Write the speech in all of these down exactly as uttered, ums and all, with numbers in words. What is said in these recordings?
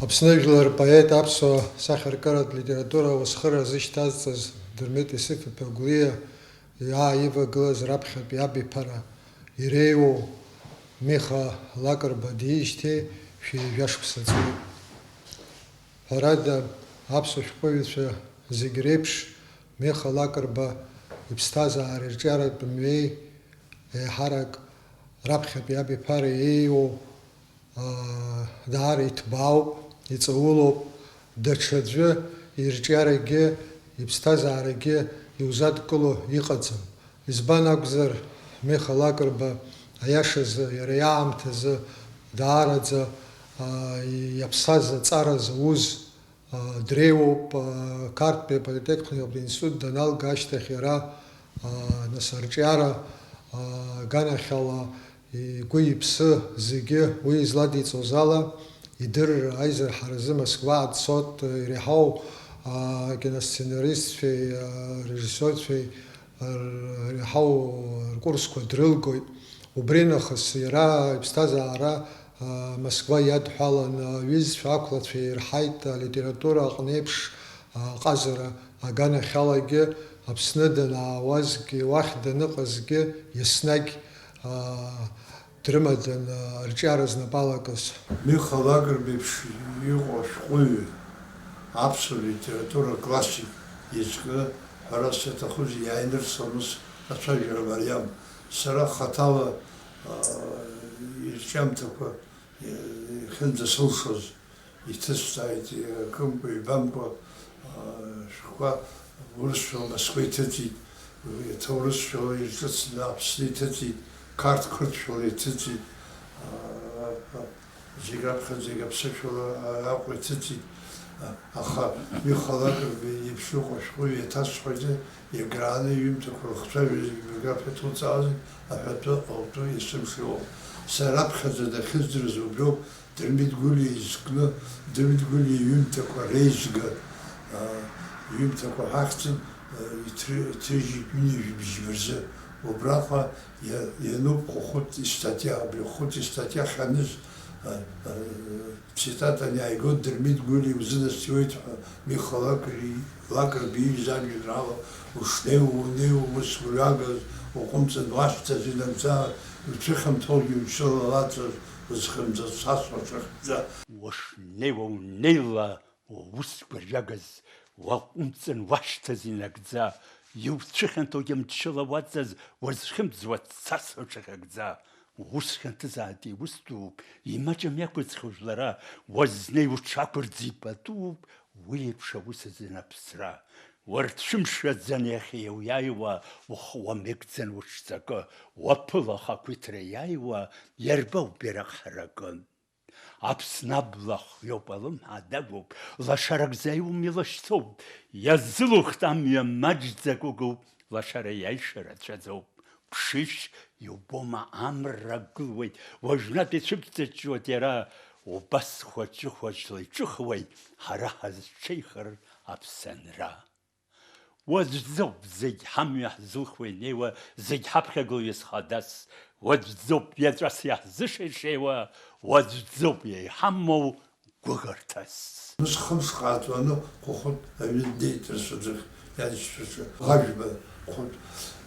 Аԥсны жәлар рпоет, аԥсуа сахьаркыратә литература ауасхыра зышьҭазҵаз Дырмит Исыф-иԥа Гәлиа иааивагылаз раԥхьатәи абиԥара иреиуоу Миха Лакрба диижьҭеи шәи жәашықәса ҵуеит. Ҳәарада, аԥсуа шәҟәыҩҩцәа зегь реиԥш, Миха Лакрба иԥсҭазаара ирҿиаратә мҩеи еиҳарак раԥхьатәи абиԥара иеиуоу, аа, даара иҭбаауп, иҵаулоуп, даҽаӡәы ирҿиарагьы иԥсҭазаарагьы иузадкыло иҟаӡам. Избан акәзар, Миха Лакрба аиашазы, иара иаамҭазы даараӡа, аа, иаԥсаз аҵара зауз, аа, дреиуоуп, аа, Қарҭтәи аполитехникатә институт даналга ашьҭахь иара, аа, нас арҿиара, аа, аганахьала игәы-иԥсы зегьы уи изладиҵоз ала, идырра, аизырҳаразы Москваа дцот, иреиҳау, аа, киносценаристцәеи, аа, режиссиорцәеи р-, иреиҳау ркурсқәа дрылгоит. Убри нахыс иара иԥсҭазаара, аа, Москва иадҳәалан, аҩызцәа ақәлацәа ирҳаит алитература аҟны еиԥш, аа, ҟазара аганахьалагьы, Аԥсны данаауазгьы, уахь даныҟазгьы, еснагь, аа, дрымадан, аа, арҿиара знапы алакыз. Миха Лакрба иеиԥш иҟоу ашәҟәыҩҩы, аԥсуа литература классик изкны ҳәарас иаҭахузеи, иааинырсламыс ацәажәара мариам. Сара хаҭала, аа, ирҿиамҭақәа, э, иахьынӡасылшоз, иҭысҵааит, акымкәа-ҩбамкәа, аа, шәҟәқәа урысшәала Москва иҭыҵит, иаҭа урысшәала ирҿыцны Аԥсны иҭыҵит, қарҭ қырҭшәала иҭыҵит, аа, зегь раԥхьаӡа зегь аԥсышәала Аҟәа иҭыҵит, а-, аха Миха Лакрба иеиԥш иҟоу ашәҟәыҩҩы иаҭасҳәоит, иаграаны иҩымҭақәа рыхцәажәо зегь биографиа ҭуҵаауазеи, аҳәатәы ҟалҵо есымша иҟоуп. Сара раԥхьаӡа дахьыздырыз убриоуп, Дырмит Гәлиа изкны, Дырмит Гәлиа иҩымҭақәа реизга, а, иҩымҭақәа ҳахьӡын, а, иҭры-, иҭрыжьит ҩынҩажәи бжьба рзы. Убраҟа иа-, иануп Хәыхәыт истатиа, абри Хәыхәыт истатиа ахьаныз, а, а, цитата аниааиго, Дырмит Гәлиа иузынаскьоит ҳәа, Миха Лакри-, Лакрба иҩыз ажәеинраала, ушнеиуа, унеиуа, ус гәырҩагаз, уҟәымҵын уашьҭаз инагӡа, иуцәыхьанҭоугьы мчыла лаҵаз, узхьымӡаз цасҳәа ҽыхьӡа. Ушнеиуа унеила, ус гәырҩагаз, уаҟәымҵын уашьҭаз инагӡа, иуцәыхьанҭоугьы мчыла уаҵаз, уазхьымӡуа цасҳәа ҽыхьагӡа. Ус хьанҭызааит, иус дууп, имаҷым иақәыӡхьоу жәлара, уазнеи уҽақәырӡи патууп, уи еиԥш аус азын аԥсра. Уарцәымшәаӡан иахьа иуиааиуа, ухы уамеигӡан уҽҵакы, уаԥыла ахақәиҭра иааиуа, иарба убираҟ ҳаракы. Аԥсны абла хҩоуп, алымҳа дагәоуп, лашаракӡа иумилашьцоуп, иазылухт амҩа маҷӡак угоуп, лашара иаиша рацәаӡоуп. Ԥшышә, иубома, амра гылуеит, уажәнатә ицәыбҵаҷҷуеит иара, убас хәаҷы-хәаҷла иҿыхуеит ҳара ҳазҽеихар аԥсанра. Уаҵәӡоуп зегь ҳамҩа ҳзылхуа инеиуа, зегь ҳаԥхьагылоу иазхадас. Уаҵәӡоуп иаҵәас иаҳзышеишеиуа, уаҵәӡоуп иеиҳамоу гәыӷырҭас. Ус хымш хааҵуаны Хәыхәыт аҩны днеит рацәаӡәых ианшьцәаҿы. Ӷажәба Хәыхәыт,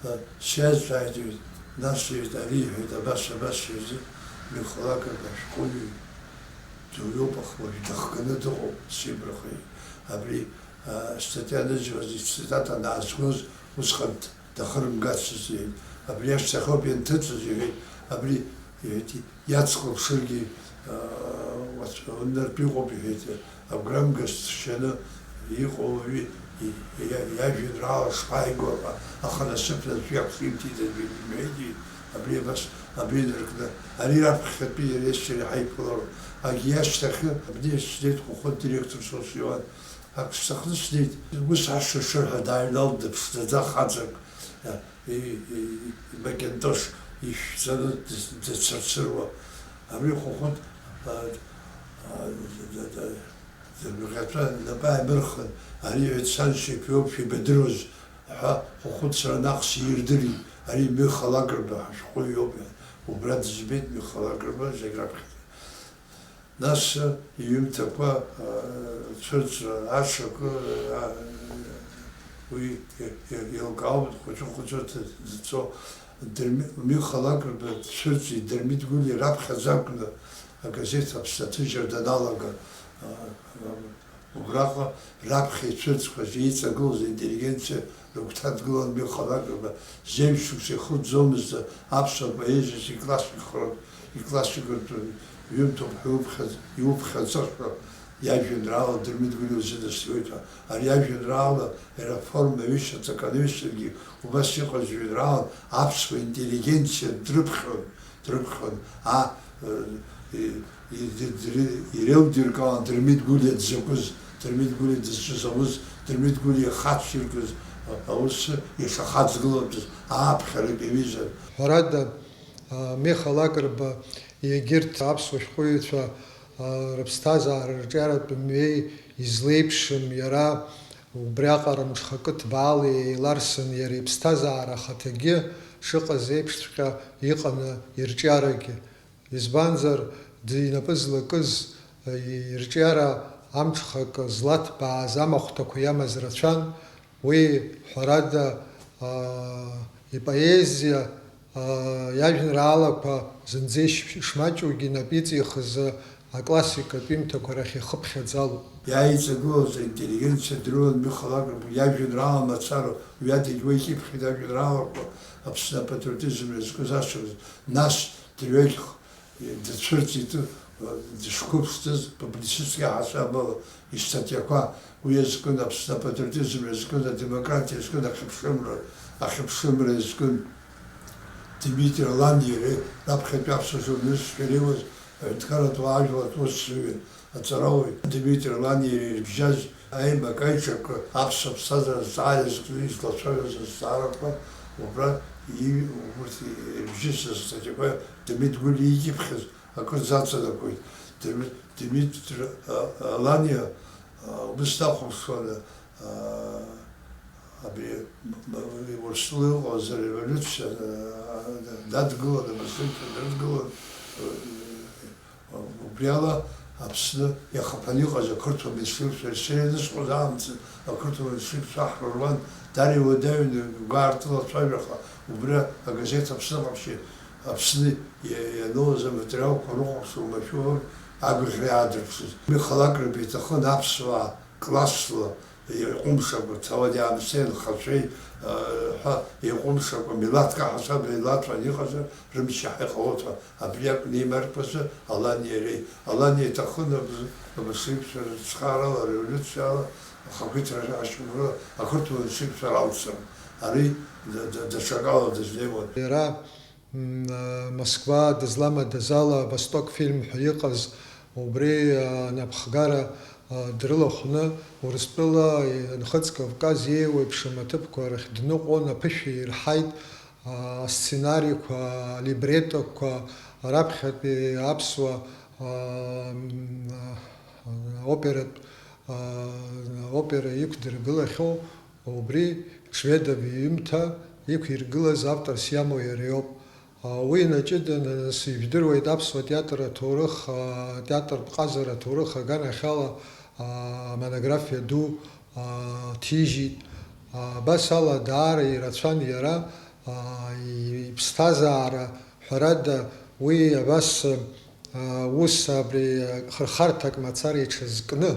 э, сиазҵааит, иҳәеит, нас, иҳәеит, ари, иҳәеит, абас, абас, иҳәеит, Миха Лакрба ашәҟәыҩҩы дуаҩуп, аха уажә дыхганы дыҟоуп, сибрахеит. Абри, э, астатиа анызҩуаз ицитата анаазгоз, усҟан дахырымгацызт, иҳәеит. Абри ашьҭахь ауп ианҭыҵыз, иҳәеит. Абри, иҳәеит, иацклаԥшыргьы, аа, уаҵәыннартә иҟоуп, иҳәеит, агәрамгаз дшьаны иҟоу уаҩы и-, иа-, иажәеинраала шԥааиго, аха, аха насыԥ аӡәы иақәимҭит, аӡәы имҳәеит, иҳәеит, абри абас, абри инаркны, ари раԥхьатәи иареи сареи ҳаиԥылароуп. Агьи ашьҭахьы, абни снеит Хәыхәыт директорс ус иуан, ак сҭахны снеит, ус ашыршырҳәа дааҩналт дыԥшӡаӡа хаҵак, и-, и-, имакинтош ишәҵаны дыц-, дыцырцыруа. Абри Хәыхәыт, а, а, д-, д-, д-, дыргәырӷьаҵәа напы ааимырхын, ари иҳәеит, саншьа иԥа иоуп шәеибадыруаз ҳәа, Хәыхәыт сара наҟ сирдырит, ари Миха Лакрба ҳашәҟәыҩҩы иоуп, убра дызбеит Миха Лакрба зегь раԥхьаӡа. Нас иҩымҭақәа, а, цәырҵра, ашақы, а, уи и-, и-, еилкаауп, хәыҷы-хәыҷы ҭ-, дзцо. Дырми-, Миха Лакрба дцәырҵит, Дырмит Гәлиа раԥхьаӡа акәны агазеҭ Аԥсны аҭыжьра даналага, а, а, убраҟа раԥхьа ицәырҵқәаз, еиҵагылаз аинтеллигенциа рыгәҭа дгылан Миха Лакрба, зеижә шықәса ихырҵӡомызт аԥсуа поезиа иклассикхартә, иклассикатәу ҩымҭоуп ҳәа иуԥхьаӡ-, иуԥхьаӡошәа иажәеинраала Дырмит Гәлиа лзынаскьоит ҳәа. Ари ажәеинраала иара аформа ҩышьа аҵаканы ҩышьаргьы убас иҟаз жәеинраалан, аԥсуа интеллигенциа дрыԥхьон, дрыԥхьон, а, э, и-, и-, дри-, иреилдыркаауан Дырмит Гәлиа дзакәыз, Дырмит Гәлиа дызҿыз аус, Дырмит Гәлиа ихацәиркыз а-, аус ишахаҵгылатәыз ааԥхьаратә иҩызан. Ҳәарада, а, Миха Лакрба егьырҭ аԥсуа шәҟәыҩҩцәа, а, рыԥсҭазаара рҿиаратә мҩеи излеиԥшым иара, убриаҟара мҽхакы ҭбаала еиларсын иара иԥсҭазаара ахаҭагьы шыҟаз еиԥшҵәҟьа иҟаны ирҿиарагьы. Избанзар, ди-, инапы злакыз, а, ирҿиара амҽхак злаҭбааз амахәҭақәа иамаз рацәан, уи, ҳәарада, аа, ипоезиа, аа, иажәеинраалақәа зынӡа иш-, ишмаҷугьы инап иҵихыз аклассикатә ҩымҭақәа рахь ихыԥхьаӡалоуп. Иааиҵагылаз аинтеллигенциа дрылан Миха Лакрба иажәеинраала мацара, уи адагь уа икьыԥхьит ажәеинраалақәа Аԥсны апатриотизм иазкыз ашықәс, нас дырҩегьых дацәырҵит, дышқәыԥшӡаз публицистика ҳасабала истатиақәа, уи азкын Аԥсны апатриотизм иазкын, адемократиа иазкын, ахьыԥшымра, ахьыԥшымра иазкын Дмитри Аланиа иареи раԥхьатәи аԥсуа журналистцәа иреиуаз аҳәынҭқарратә уаажәларратә усзуҩы, аҵарауаҩ Дмитри Аланиа иареи ирыбжьаз аимак-аиҿакы аԥсуа ԥсҭазаара азҵаара иазкны излацәажәоз азҵаарақәа убра и-, урҭ ирыбжьысыз астатиақәа Дырмит Гәлиа икьыԥхьыз акырӡа аҵанакуеит. Дырмит, Дмитр, а, Аланиа, а, убыс дахәаԥшуан, а, абри м-, м-, Урыстәыла иҟаз ареволиуциа, а, дадгылан, абасынқәа дрыдгылан, а, убриала Аԥсны иахаԥаны иҟаз ақырҭуа меншевикцәа, сара ианысҟоз аамҭазы ақырҭуа меншевикцәа аҳра руан, дара иуадаҩын гәаартыла ацәажәаха, убра агазеҭ Аԥсны ҟаԥшьы Аԥсны иа-, ианылаз аматериалқәа рыхәаԥшра уамашәа агәаӷьра иаадырԥшыз. Миха Лакрба иҭахын аԥсуаа классла иҟәымшакәа, ҭауади-аамсҭеи анхацәеи, а, ҳәа иҟәымшакәа, милаҭк аҳасабала илаҭәаны иҟазар, рымч иаҳа иҟалоит ҳәа. Абри акәын еимаркуазар Аланиа иареи. Аланиа иҭахын абз-, абызшәеиқәшәара рыцхаарала, ареволиуциала, ахақәиҭра ашьақәыргылара, ақырҭуа бызшәеиқәшәара алҵра. Ари д-, д-, даҽакала дызнеиуан. Иара М, а, Москва дызламадаз ала Восток фильм ҳәа иҟаз, убри, а, анапхгара, а, дрылахәны, Урыстәыла, а, Нхыҵ Кавказ иеиуеиԥшым аҭыԥқәа рахь дныҟәон, аԥышәа ирҳаит, а, асценариқәа, алибреттоқәа, раԥхьатәи аԥсуа, а, м, а, оператә, а, опера иқәдыргылахьоу, убри Шведов иҩымҭа иқәиргылаз авторс иамоу иара иоуп. Уи инаҷыданы, нас, ижәдыруеит аԥсуа театр аҭоурых, атеатртә ҟазара аҭоурых аганахьала, амонографиа ду ҭижьит. Абас ала, даара ирацәан иара, иԥсҭазаара, ҳәарада, уи абас, ус абри хырхарҭак мацара иҽазкны,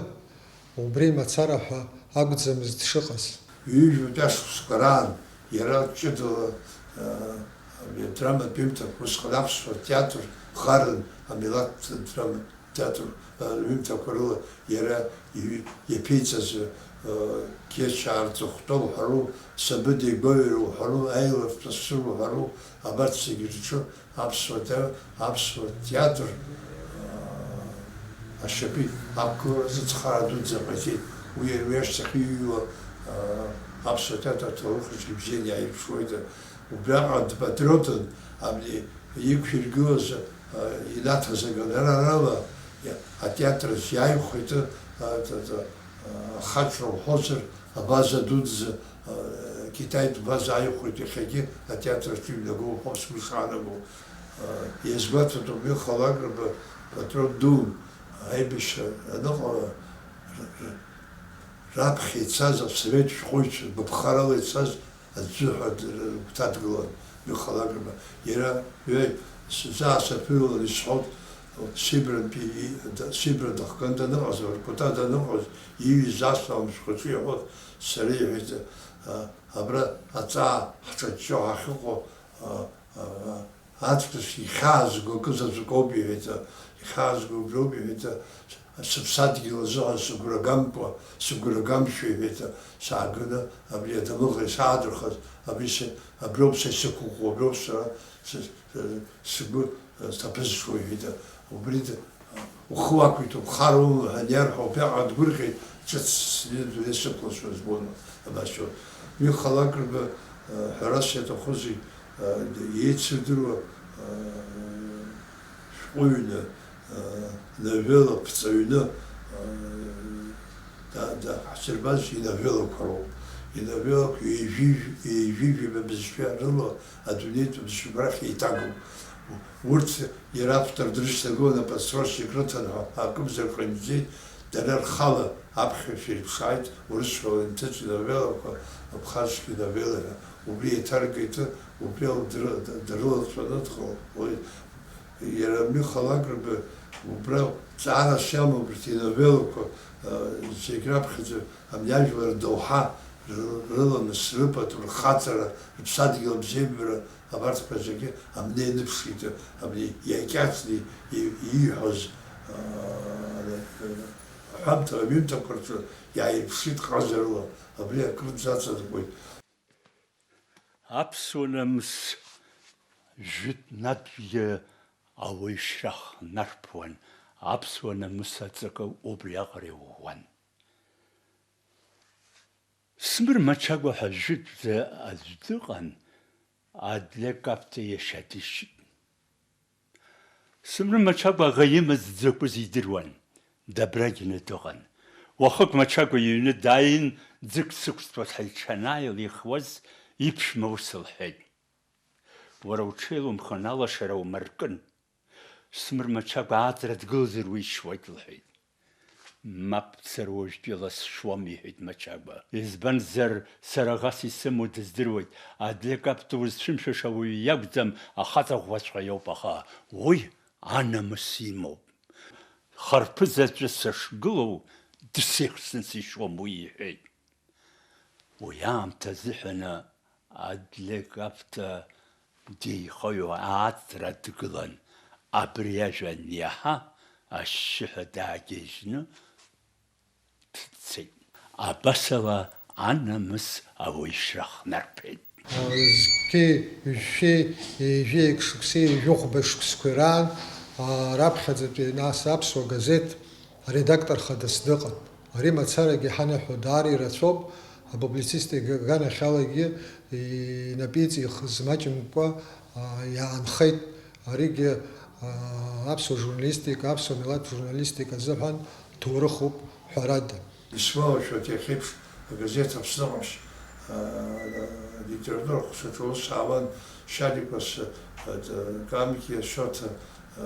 убри мацара ҳәа акәӡамызт дшыҟаз. Ҩажәатәи ашықәсқәа раан иара ҷыдала, а, абри адраматә ҩымҭақәа, усҟан аԥсуа театр ӷарын, амилаҭ драматә театр, а, ҩымҭақәа рыла иара иҩ-, иаԥиҵаз, а, Гьечаа рҵыхәтәа уҳәару, Сабыда игәаҩара уҳәару, Аилаф ҭассыр уҳәару, абарҭ зегьы рҿы Аԥсуа те-, аԥсуа театр, аа, ашьапы ақәгыларазы ацхаара дуӡӡа ҟаиҵеит. Уи, уи ашьҭахь иҩуа, аа, аԥсуа театр аҭоурых аҿы ибзианы иааирԥшуеит. Убриаҟара дпатриотын, абни иқәиргылаз, аа, инаҭаз агонорарала атеатр азы иааихәеит, аа, та-, та-, ахаҿра уҳәозар, абаза дуӡӡа, а, Китаитә база ааихәеит, иахьагьы атеатр аҿы иҩнагоуп ҳәа сгәы шаанаго. А, иазгәаҭатәуп, Миха Лакрба патриот дун, а, Аибашьра аныҟала, р-, р-, раԥхьа ицаз асовет шәҟәыҩҩцәа, гәаԥхарала ицаз аӡәы ҳәа д-, р-, рыгәҭа дгылан, Миха Лакрба. Иара, ҩеи, сзаасаԥыҩлан исҳәоит, Сибрантәи и-, д-, Сибра дахган даныҟаз, Воркута даныҟаз, иҩыз асалам шәҟәаҿы иҳәоит, сара иҳәеит, а, абра аҵаа ҳҿаҷҷо ҳахьыҟоу, а, а, а, Аҵкыс ихьаазго акы заҵәык ауп, иҳәеит, ихьаазго убриоуп, иҳәеит, сыԥсадгьыл азыҳәан сыгәра гамқәа, сыгәра гамшәа, иҳәеит, сааганы абри адамыӷра исаадырхаз, абри са, абриоуп са исықәыӷәӷәо, абриоуп сара сы-, сы-, сгәы, э, саԥызҽуа, иҳәеит, убри д-, ухы уақәиҭуп, хар умоуп ҳәа аниарҳәа, убриаҟара дгәырӷьеит, ҿыц сдәы дунеи сықәлазшәа збон, абасоуп. Миха Лакрба, э, ҳәарас иаҭахузеи, э, еицырдыруа, э, шәҟәыҩҩы, э, новелла ԥҵаҩны, э, да-, да-, ҳзырбаз иновеллақәа роуп. Иновеллақәа ҩажәи-, ҩажәи жәаба бызшәа рыла адунеитә бызшәақәа рахь еиҭагоуп. Урҭ иара автор дрышьҭагыланы аподстрочник рыҭан ҳәа акымзар ҟаимҵеит, дара рхала аԥхьашәа ирыԥшааит, урысшәала инҭыҵ иновеллақәа, абхазшәа иновелла ҳәа. Убри еиҭаргеит, убри ала дры-, дрылацәаны дҟалоит. Иара Миха Лакрба убра ҵаарас иамоуп, урҭ иновеллақәа, а, зегь раԥхьаӡа абни ажәлар рдоуҳа ры-, рыламыс, рыпату, рхаҵара, рыԥсадгьыл абзиабара, абарҭқәа зегьы абни ианыԥшит, абни иакьаҿны и-, ииҳәоз, а, аҳәамҭа, аҩымҭақәа рҿы иааирԥшит ҟазарыла, абри акрынӡа аҵанакуеит. Аԥсуа намыс жәытә натәгьы ауаҩшьра хнарԥуан, аԥсуа намыс аҵакы убриаҟара иӷәӷәан. Смыр Мачагәа ҳәа жәытәӡа аӡә дыҟан, Адлер Каԥҭа иашьа дишьит. Сымры Мачагәа аӷа имаз дзакәыз идыруан, дабрагьны дыҟан. Уахык Мачагәа иҩны дааин, ӡык сықәсҵоит ҳәа иҽанааилихуаз, иԥшәма ус лҳәеит: "Уара уҽеилумхан, алашара умаркын. Сымры Мачагәа ааҵра дгылазар уишьуеит", лҳәеит. "Мап, сара уажәтәи ала сшуам", иҳәеит Мачагәа. "Избанзар, сара ӷас исымоу дыздыруеит, Адлер Каԥҭа узцәымшәаша уаҩы иакәӡам, ахаҵа ӷәӷәаҵәҟьа иоуп, аха уи анамыс имоуп. Харԥызаҵәы сышгылоу дсеихсны сишьуам уи", иҳәеит. Уи аамҭа азыҳәаны Адлер Каԥҭа деихаҩо ааҵра дгылан, абри ажәа аниаҳа, ашьшьыҳәа даагьежьны дцеит. Абасала анамыс ауаҩшьра хнарԥеит. Зқьи жәшәи ҩажәи шықәсеи жәохәба шықәсқәеи раан, а, раԥхьаӡатәи нас аԥсуа газеҭ аредактор хадас дыҟан. Ари мацарагьы ҳанаҳәо даара ирацәоуп, апублицистика аганахьалагьы инапы иҵихыз маҷымкәа, а, иаанхеит. Аригьы, а, аԥсуа журналистика, аԥсуа милаҭ журналистика азыҳәан ҭоурыхуп, ҳәарада. Исгәалашәоит, иахьеиԥш агазеҭ Аԥсны ҟаԥшь, а, алитература хәсаҿы аус аауан Шьадикәа с-, а, Камқьиа, Шоҭа, а,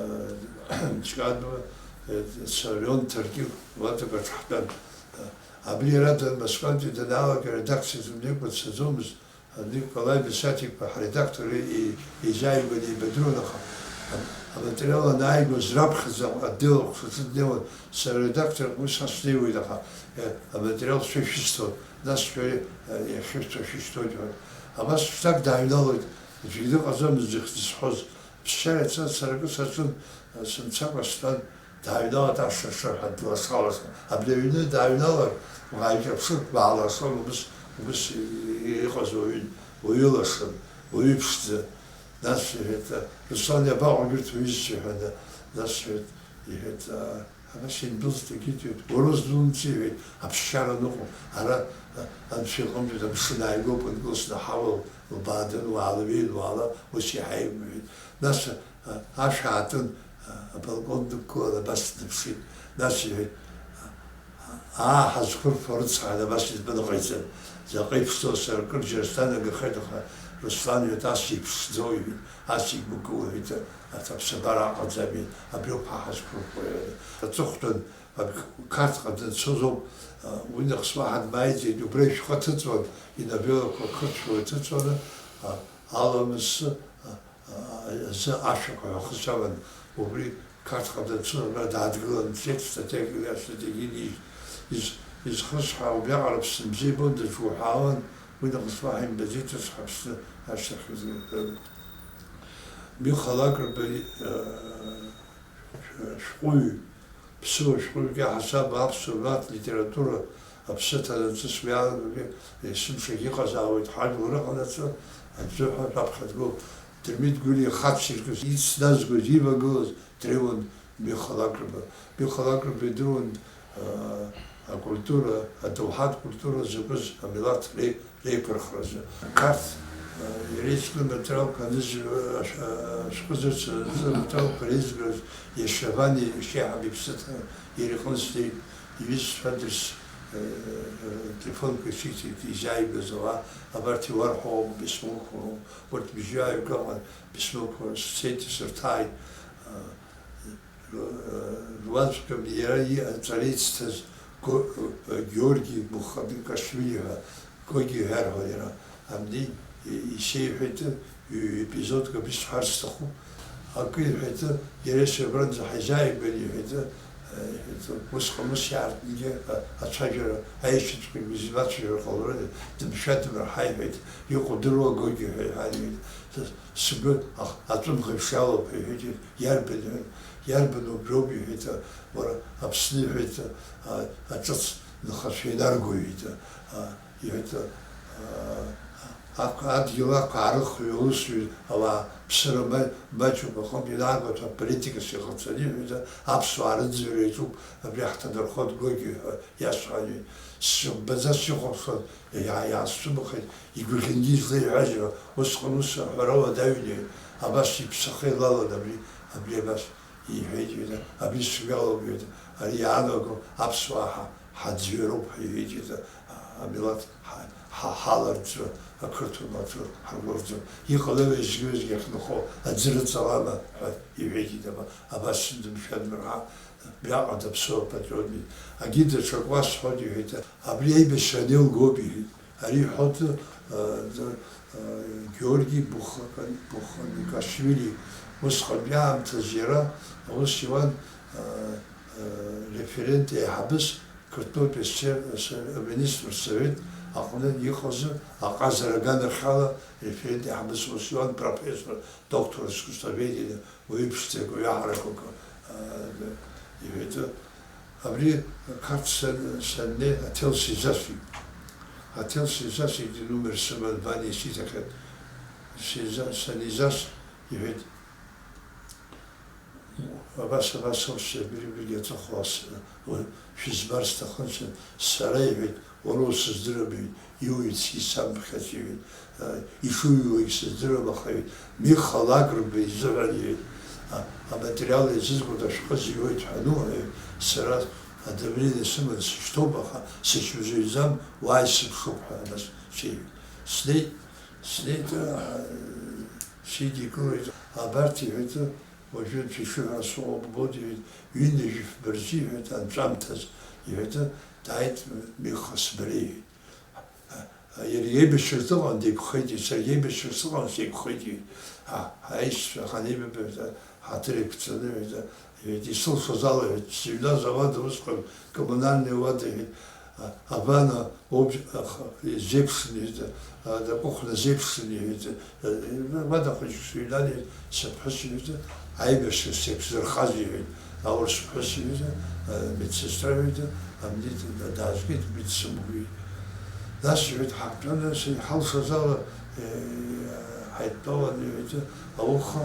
Ҷкадуа, а, Сарион Ҭаркьыл, уаҭак аҽҳәан. Абри иара дан-, Москвантәи данаалага аредакциаҿы днеикәа дцаӡомызт, Николаи Бесаҭ-иԥа ҳредактор и-, изааигәаны еибадыруан, аха а-, аматериал анааигоз раԥхьаӡа отдел ахәшаҿы днеиуан, сара аредактор аҟны са снеиуеит, аха, э, аматериал шәа ишәысҭоит, нас шәа, э, иахьышәҭо шәышьҭоит ҳәа. Абас шьҭак дааҩналоит, аӡәгьы дыҟаӡамызт зыхьӡ зҳәоз. Ԥсшьара цан, сара акы саҿын, сымцакәа стәан, дааҩналеит ашыршырҳәа, длаша-лашон. Абри аҩны дааҩналар, уааиҿаԥшыр, уаалашон, убыс, убыс и-, и-, иҟаз уаҩын, уаҩы лашон, уаҩы ԥшӡа. Нас иҳәеит, Руслан, иабаҟоу егьырҭ уҩызцәа ҳәа, нас иҳәеит, иҳәеит, Ҳанашьындәылҵ, дагьиҭеит, уара уздәылымҵи, иҳәеит, аԥсшьара ныҟәо, ара, а, анцәа иҟынтәи амшын ааигәоуп, ункылсны аҳауа лбаадын, уаала, ҩеин уаала, ус иҳаиуп, иҳәеит. Нас, а, ашә аатын, а, абалкон дықәгылан, абас днаԥшит. Нас иҳәеит, аа, ҳазқәырԥо рыцҳан, абас избан ыҟаиҵан. Заҟа иԥшӡоу, сара акырџьара снанагахеит, аха Руслан, иҳәеит, ас иԥшӡоу, иҳәеит, ас игәыкыло, иҳәеит, арҭ аԥсабара аҟаӡам, иҳәеит, абриоуп ҳа ҳазқәырхуа, иҳәеит. Аҵыхәтәан, аб-, Қарҭҟа данцоз ауп, а, уи нахыс уаҳа дмааиӡеит, убра ишәҟәы ҭыҵуан, инавелақәа қырҭшәала иҭыҵуаны, а, аламысы, а, а, азы ашәақәа ҳәа ахы саван, убри Қарҭҟа данцоз абра дааҭгылан, дцеит, статиак, астатиагьы инижьит. Из-, изхысҳәаау убриаҟара Аԥсны бзиа ибон, дызҿуҳәаауан, уи нахыс уаҳа имбаӡеит, ус ҳаԥсны ашьҭахь изы. Миха Лакрба, э, шәҟәыҩҩы, ԥсыуа шәҟәыҩҩык иаҳасаб аԥсуа жәларҭ литература аԥсы ҭанаҵы сгәы иаанагогьы, есымшагь иҟазаауеит ҳажәлар рыҟанаҵы, аӡәы ҳәа раԥхьа дгылоуп. Дырмит Гәлиа ихацыркыз, ицназгоз, ивагылаз дреиуан Миха Лакрба. Миха Лакрба идыруан, аа, акультура, адоуҳатә культура закәыз амилаҭ ре-, реиқәырхаразы. Қарҭ, аа, иара изкны аматериалқәа аныз-, ашә-, ашәҟәы зырц азы аматериалқәа реизгараз иашьа Ваниа ишеиҳаб иԥсы ҭаны иара иҟны снеит, иҩызцәа адырс, э, телефонқәа ишиҭеит, изааигәаз ауаа, абарҭ иуарҳәо ауп, письмоқәа роуп, урҭ бжьҩаҩык ыҟан, письмоқәа сцеит, исырҭааит, э, Руаӡәкым иара иҟаҵара ицҭаз Го-, Георги Мухамикашвили ҳәа, Гоги ҳәа иарҳәон иара, абни исеиҳәеит, ҩ-, епизодк абри сҳәар сҭахуп, акы иҳәеит, иара сара абранӡа ҳаизааигәан иҳәеит, иҳәеит, усҟан ус иаартынгьы ацәажәара, аишьцәақәа имизбацәажәара ҟаларын, дымшәа-дымраҳа иҳәеит, иҟоу дыруа Гоги ҳәа иҳәан иҳәеит, сгәы аҵәымӷ еиԥш иалоуп ҳәа иҳәеит, иарбан Иарбан убриоуп, иҳәеит, уара, Аԥсны, иҳәеит, а, аҿыц нхацәа инарго, иҳәеит, а, иҳәеит, а, ак-, адгьыл ақәаарыхҩы аусҩы ауаа ԥсыра ма-, маҷуп, аҟынтә инарго аҭак политикас иҟарҵаны, иҳәеит, аԥсуаа рыӡырҩра иаҿуп, абри ҳҭадырхоит Гоги ҳәа иасҳәан, иҳәеит. Сшымбаӡац сихәаԥшуан, иаа-, иаасцәымыӷхеит, игәаӷьынгьы излеиҳәазеи ҳәа, усҟан ус аҳәара уадаҩын, иҳәеит, абас иԥсахы еилалан абри, абри абас. Иҳәеит, иҳәеит, абри сгәалоуп, иҳәеит, ари иаанаго аԥсуаа ҳа-, ҳаӡҩароуп ҳәа иҳәеит, иҳәеит, амилаҭ ҳа-, ҳа-, ҳаларӡра, ақырҭуа милаҭ ҳаргәырӡом. Иҟалеи уеизгьы-уеизгьы ахьынхо аӡы рыҵалама ҳәа иҳәеит, иҳәеит, аба-, абас дымшәан, дмырҳа, абриаҟара даԥсуа апатриотми. Агьи даҽак уасҳәоит, иҳәеит, абри аибашьра анеилгоуп, иҳәеит. Ари иҳәоит, э, д-, э, Георги Буха-, Буханикашвили, усҟантәи аамҭазы иара аус иуан, э, э, референт еиҳабыс Қырҭтәылатәи ассе-, ассе-, аминистртә совет аҟны иҟазы аҟазара аганахьала референт еиҳабыс аус иуан, профессор, доктор искусствоведения, уаҩы ԥшӡак, уаҩы ҳаракык, аа, иҳәеит. Абри Қарҭ сан-, саннеи, аҭел сизасит. Аҭел сизасит, инумер сыман, Ваниа сиҭахьан. Сиза-, санизас, иҳәеит, абас, абас ауп, сабри-, бригь аҵыхәа ас-, уа-, шәызбар сҭахын, сан-, сара, иҳәеит, уара усыздырам, иҳәеит, иуит, сисамԥхьац, иҳәеит, а, ишуҩуагь сыздырам, аха, иҳәеит, Миха Лакрба изыҳәан, иҳәеит, а, аматериал еизызгоит, ашәҟәы зыҩуеит ҳәа ануҳәа, иҳәеит, сара адавление сыман сышьҭоуп, аха сычмазаҩӡам, уааи сыԥшуп ҳәа, нас сеиҳәеит. Снеит, снеит, а, сидикылеит, абарҭ, иҳәеит, уажәы анцәа ишыҳәа сыҟоуп, ббоит, иҳәеит, ҩынҩажәи фба рзы, иҳәеит, анҵәамҭаз, иҳәеит, дааит Миха Сыбреи, иҳәеит. Иара иеибашьраз дыҟан, деиқәхеит, иҳәеит, сара иеибашьраз сыҟан, сеиқәхеит, иҳәеит. Ҳа, ҳаишьцәа ҳанеибабеит, ҳаҭыр еиқәҵаны, иҳәеит, иҳәеит, исылшоз ала, иҳәеит, сыҩназ ауада усҟан коммунальный ауада, иҳәеит, а, абана, Уб-, аха, зеиԥшын, иҳәеит, а, дакәыхәны зеиԥшын, иҳәеит, а, уада хәыҷык сыҩнан, иҳәеит, сыԥҳәыс, иҳәеит, аибашьра сеиқәзырхаз, иҳәеит, аурыс ԥҳәыс, иҳәеит, а, медсестра, иҳәеит, амнит, да-, даазгеит, медсымгәи. Нас, иҳәеит, ҳаҳтәаны, ҳалшаз ала, э, ҳаидтәалан, иҳәеит, ауха,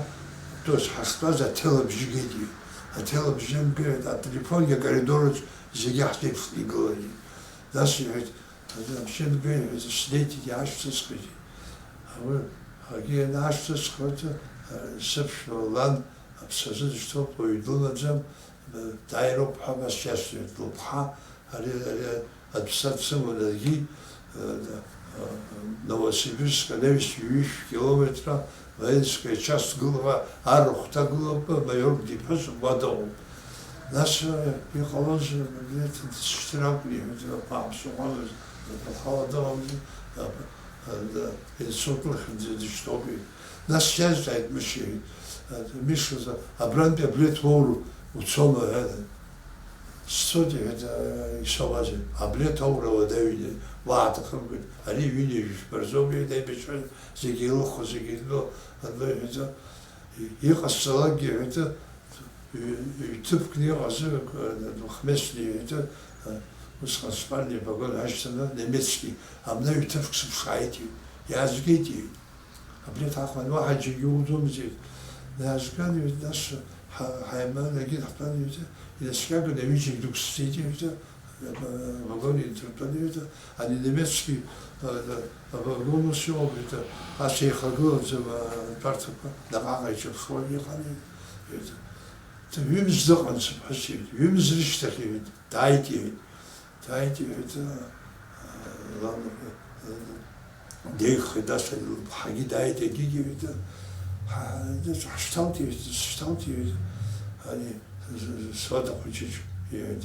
то есть ҳаштәаз аҭел абжьы геит, иҳәеит. Аҭел абжьы мгеит, ателефонгьы акоридораҿ зегьы ҳзеиԥшны игылан, иҳәеит. Нас, иҳәеит, Абжьы мгеит, иҳәеит, снеит, иаашьҭысхит. Ауи, ҳаргьы ианаашьҭысхуеит, сыԥшәма лан аԥсазы дышьҭоуп, уаҩ длымаӡам, дааироуп ҳәа абас иасҳәеит, лыԥҳа, ари, ари адәса дсымоу даргьы, Новосибирск анаҩс ҩышә километра воинская часть гылара арахә ҭагылоуп, Маиорк диԥҳәыс уа дыҟоуп. Нас, э, иҟалозеи, Меблеҭ дысшьҭыр акәын, иҳәеит, аԥсуа ҟамыз, лхала дыҟамзи, инсульт лыхьӡ дышьҭоуп, иҳәеит. Нас иазҵааит Мышьа, иҳәеит, Миша, абрантәи аблеҭ уоур уцома ҳәа. Сцоит, иҳәеит, исоуазеи, аблеҭ аура уадаҩны, уа аҭахымкәа, ари ҩынҩажәи жәба рзоуп, иҳәеит, аибашьра зегьы илыхо, зегьы ирбо, анбо, иҳәеит, иҟасҵалакгьы, иҳәеит, ҩ-, ҩ-, ҭыԥкны иҟазар, двухместный, иҳәеит, усҟан спальный вагон ҳашьҭаны, немецкий, абна ҩ-ҭыԥк сыԥшааит, иҳәеит, иаазгеит, иҳәеит. Абри аҭахуан, уаҳа џьаргьы иуӡомызт. Даазган, иҳәеит, нас ҳа-, ҳаиман, егьи ҳтәан, иҳәеит, инаскьаган, аҩыџьагь дықәсҵеит, иҳәеит, авагон инҭыртәан, иҳәеит, ани немецкий, а, а, авагон ус иоуп, иҳәеит, ас еихагылаӡам атәарҭақәа, наҟ-ааҟ еиҿаԥшуа иҟан, иҳәеит. Ҩымз дыҟан сыԥҳәыс, иҳәеит, ҩымз рышьҭахь, иҳәеит, дааит, иҳәеит. Дааит, иҳәеит, лан, деиӷьхеит, нас лыԥҳагьы дааит, егьигьы, иҳәеит, ҳа-, ҳашьҭалт, иҳәеит, сышьҭалт, иҳәеит, ани, суада хәыҷык, иҳәеит,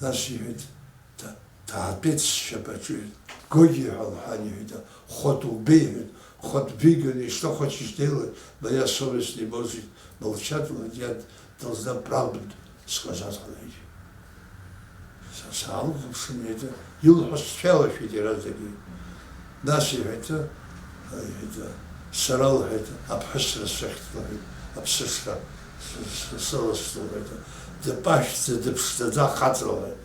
нас, иҳәеит, да-, даатәеит сшьапаҿы, иҳәеит, Гогиа ҳәа лҳәан, иҳәеит, хоть убей, иҳәеит, хоть двигай, что хочешь делай, моя совесть не может молчать, я должна правду сказать, лҳәеит. Са саалыхәаԥшын, иҳәеит, илҳәо сцәалашәеит иаразнакгьы. Нас, иҳәеит, иҳәеит, сара, лҳәеит, аԥҳәысра сыхьт, лҳәеит, аԥсышра с-, с-, сыласҵт, лҳәеит, дыпашәӡа, дыԥшӡаӡа ахаҵа, лҳәеит,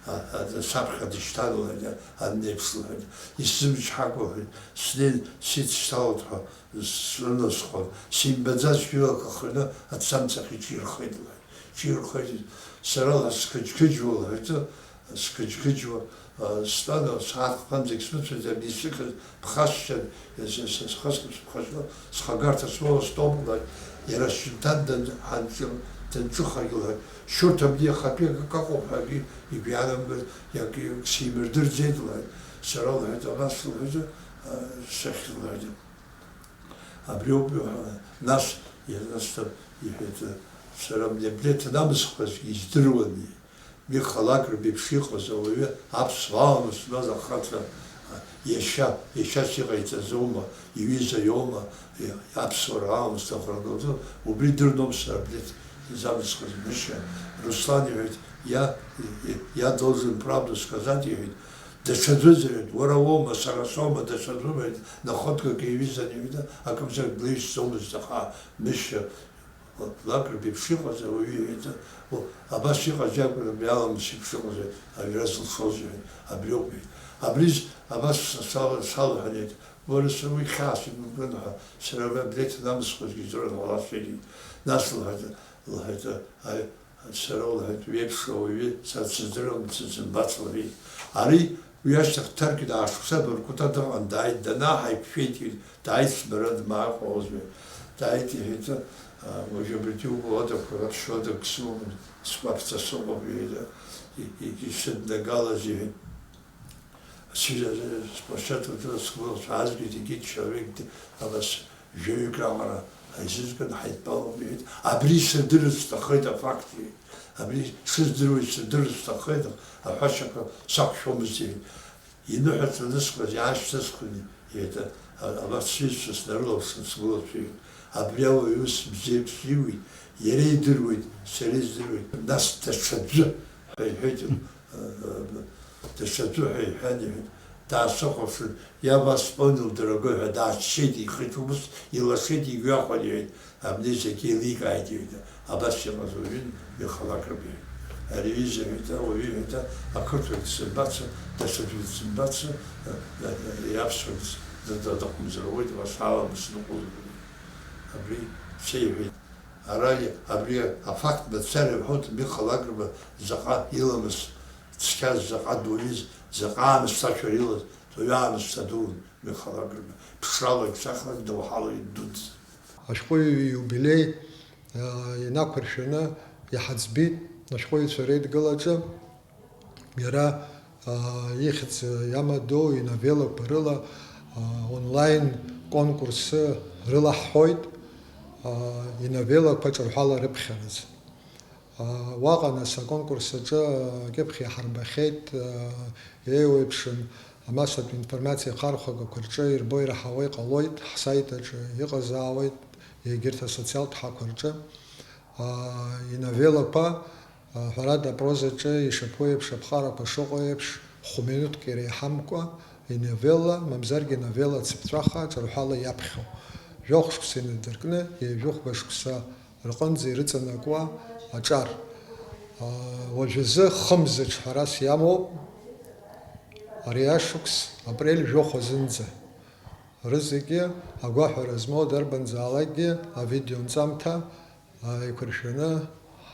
а, а, саԥхьа дышьҭан, лҳәеит, аннеиԥш, лҳәеит, исзымчҳакәа, лҳәеит, снеин сидсҭалт ҳәа срылысхуан, симбаӡазшәа илақәа хҩаны аҭӡамцахь иҿирхеит, лҳәеит. Ҿирхеит, сара ла сқыџьқыџьуа, лҳәеит, сқыџьқыџьуа, а, стәан, асааҭ хԥа зегь смыцәаӡам, исыхьыз ԥхасшьан, с-, с-, схы-, схы-, схагарҭа смоуа стәоуп, лҳәеит, иара сшьынҭан дан-, ҳанҿы-, данҿыхагь, лҳәеит, шьурҭа бни ахатәи акы ыҟоуп ҳәагьы игәы иаанамгаз, иак-, симырдырӡеит, лҳәеит, сара, лҳәеит, абас, лҳәеит, а, сыхьӡ, лҳәеит. Абриоуп, иҳәа-, нас, иа-, нас, иҳәеит, сара Меблеҭ анамысхуазгьы издыруан, Миха Лакрба иеиԥш иҟаз ауаҩы аԥсуаа змаз ахаҵа, иашьа, иашьас иҟаиҵазоума, иҩыза иоума, и-, аԥсуара аамысҭа ахыргылҵо, убри дырноуп сара Меблеҭ изамысхыз, Мышьа. Руслан иҳәеит, я, я, я должен правду сказать, иҳәеит, Даҽаӡәызаҩын, уара уоума, сара соума, даҽаӡәымаҩ, находкак иҩызан, иҩны, акымзарак длеижьӡомызт, аха Мышьа Лакрба иеиԥш иҟаз ауаҩы иҳәеит, о, абас иҟаз иакәын, абри аламыс еиԥш иҟаз аҩра зылшоз, иҳәеит, абриоуп, иҳәеит. Абри з-, абас са-, сала-, салҳәан, иҳәеит, уара, сара уи хьаас имыркын ҳәа, сара абри аблеҭ анамысхуазгьы издыруан ҳәа ласҳәеит, иҳәеит. Нас лҳәеит, лҳәеит, аи, Сара, лҳәеит, уи еиԥш ауаҩы са дсыздыруам, дсымбац, лҳәеит. Ари уи ашьҭахь дҭаркны ааҳәса Баркәыта дыҟан, дааит, данааҳа иқәшәеит, иҳәеит, дааит, сбара дмааҟәа озҩы. Дааит, иҳәеит, а, уажәы абарҭ иубо адақәа раԥшьуа адак сымоуп, сгәаԥҵа сыҟоуп, иҳәеит, и-, и-, исыднагалаз, иҳәеит. Сҩыза, сплощадкаҿы сгәылацәа аазгеит, егьит человек д-, абас жәаҩык раҟара ҳаизызган, ҳаидтәалоуп, иҳәеит. Абри сырдырырц сҭаххеит, афакт, иҳәеит. Абри шыздыруа исырдырырц сҭаххеит, аҳәашьақәа сақәшәомызт, иҳәеит. Иныҳәа ҵанысхуаз иаашьҭысхын, иҳәеит, а-, абас сҩызцәа снарылаԥшын, сгәылацәа, иҳәеит. Абри ауаҩ ус бзиа бзиуит, иара идыруеит, сара издыруеит, нас даҽаӡәы ҳәа иҳәеит. Даҽаӡәы ҳәа иҳәан, иҳәеит, даасыхәаԥшын, я вас понял, дорогой, ҳәа дааччеит, ихы ус илашеит, игәахәан, иҳәеит, абни зегьы еиликааит, иҳәеит, абас иҟаз уаҩын, ихалак рбеит. Ари аҩыза, иҳәеит, ауаҩы, иҳәеит, ақырҭуагь дсымбацы, даҽаӡәгьы дсымбацы, иаԥсуагь д-, д-, дыҟамзар ауеит, уа сааламыс ныҟәозар. Абри сеиҳәеит. Ара, абри афакт мацара иҳәоит, Миха Лакрба заҟа иламыс цқьаз, заҟа дуаҩыз, заҟа аамысҭашәа илаз, дуаҩы аамысҭа дуун Миха Лакрба. Ԥшралакь, цахракь, доуҳалакь дуӡӡан. Ашәҟәыҩҩы ииубилеи, а, инақәыршәаны иҳаӡбеит ашәҟәыҩҩцәа реидгылаҿы. Иара, Ихьӡ иамадоу иновеллақәа рыла онлайн конкурсы рылаҳҳәоит иновеллақәа ҿырҳәала рыԥхьараз. Уаҟа нас аконкурс аҿы акьыԥхь иаҳарбахьеит, еиуеиԥшым амассатә информациа ахархәагақәа рҿы ирбо ираҳауа иҟалоит, ҳсайт аҿы иҟазаауеит, егьырҭ асоциалтә ҳақәа рҿы. Иновеллақәа, ҳәарада, апрозаҿы ишаԥу еиԥш, аԥҟарақәа шыҟоу еиԥш, хә-минуҭк иреиҳамкәа иновелла, мамзаргьы новелла цыԥҵәаха ҿырҳәала иаԥхьо, жәохә шықәса инадыркны, ҩажәихәба шықәса рҟынӡа ирыҵанакуа аҿар. Уажәазы хымзаҿ ҳәарас иамоуп ари ашықәс, апрель жәохә азынӡа. Рызегьы агәаҳәара змоу дарбанзаалакгьы авидеонҵамҭа ааиқәыршәаны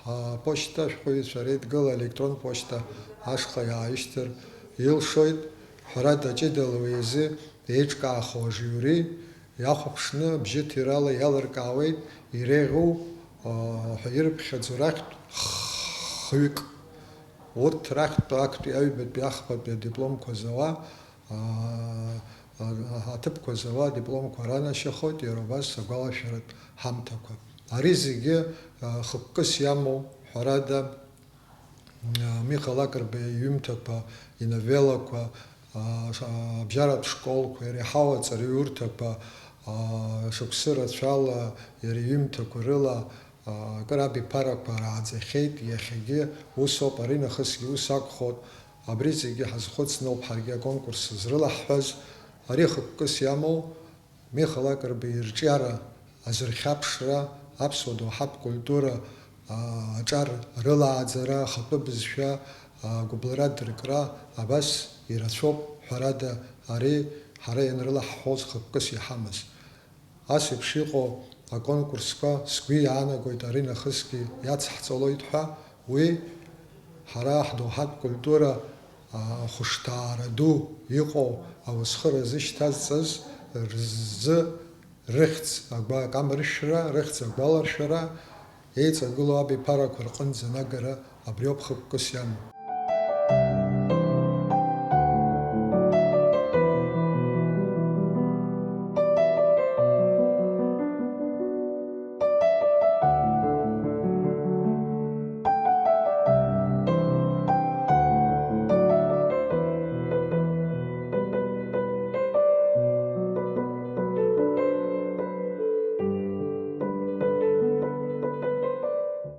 аԥошьҭа ашәҟәыҩҩцәа реидгыла, електронтә ԥошьҭа ашҟа иааишьҭыр илшоит. Ҳәарада, ҷыдала уи азы еиҿкаахо ажиури иахәаԥшны бжьы ҭирала иалыркаауеит иреиӷьу, ҳәа ирыԥхьаӡо рахьтә хҩык. Урҭ рахьтә актәи, аҩбатәи, ахԥатәи адипломқәа зауа, аа, а-, аҭыԥқәа зауа адипломқәа ранашьахоит иара убас агәалашәаратә ҳамҭақәа. Ари зегьы, а, хықәкыс иамоу, ҳәарада, а, Миха Лакрба иҩымҭақәа, иновеллақәа, а, ш-, а, абжьаратә школқәа, иреиҳау аҵараиурҭақәа, а, шықәсы рацәала иара иҩымҭақәа рыла, а, акыр абиԥарақәа рааӡахьеит, иахьагьы усоуп, аринахысгьы ус акәхоит. Абри зегьы ҳазхәыцноуп ҳаргьы аконкурс зрылаҳҳәаз. Ари хықәкыс иамоу Миха Лакрба ирҿиара, азырхьаԥшра, аԥсуа доуҳатә культура, аа, аҿар рылааӡара, ахатәы бызшәа, аа, гәыбылра дыркра, абас ирацәоуп, ҳәарада, ари ҳара ианрылаҳҳәоз хықәкыс иҳамаз. Ас еиԥш иҟоу аконкурсқәа, сгәы иаанагоит, аринахысгьы иацҳҵалоит ҳәа, уи ҳара ҳдоуҳатә культура ахәышҭаара ду иҟоу ауасхыр азы шьҭазҵаз рзы рыхьӡ агәа-, акамыршәра, рыхьӡ агәаларшәара, еиҵагылоу абиԥарақәа рҟынӡа анагара абриоуп хықәкыс иамоу.